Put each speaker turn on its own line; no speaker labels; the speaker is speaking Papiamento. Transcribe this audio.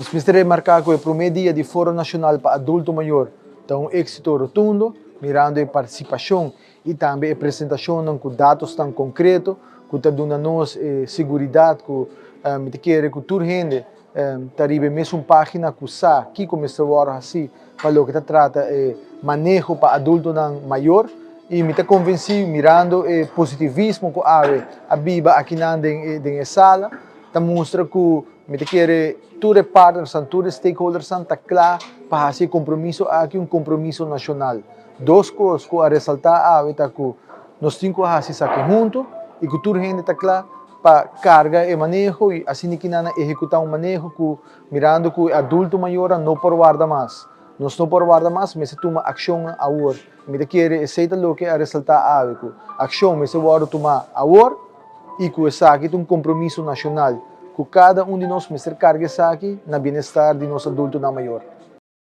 Nos mester remarca cu e prome dia di Foro Nacional pa Adulto Mayor ta un exito rotundo, mirando e participacion y tambe e presentacionnan cu datonan concreto cu ta duna nos seguridad cu mi ta kere cu tur hende ta riba e mesun pagina cu sa kico mester wordo haci pa loke ta trata e maneho pa adultonan mayor. Y mi ta convenci, mirando e positivismo cu awe a biba akinan den e sala, ta mustra cu mi ta kere tur partners, tur stakeholders ta cla pa haci e compromiso aki un compromiso nacional. Dos cos cu a resalta awe ta cu nos tin cu haci esaki hunto y cu tur hende ta cla pa carga e maneho y asina cu nan ehecuta un maneho cu mirando cu adulto mayor no por warda mas. Nos no por warda mas, mester tuma accion awor. Mi ta kere esey ta loke a resalta awe cu accion mester wordo tuma awor y cu esaki ta un compromiso nacional cu cada un di nos mester carga esaki na bienestar di nos adultonan mayor.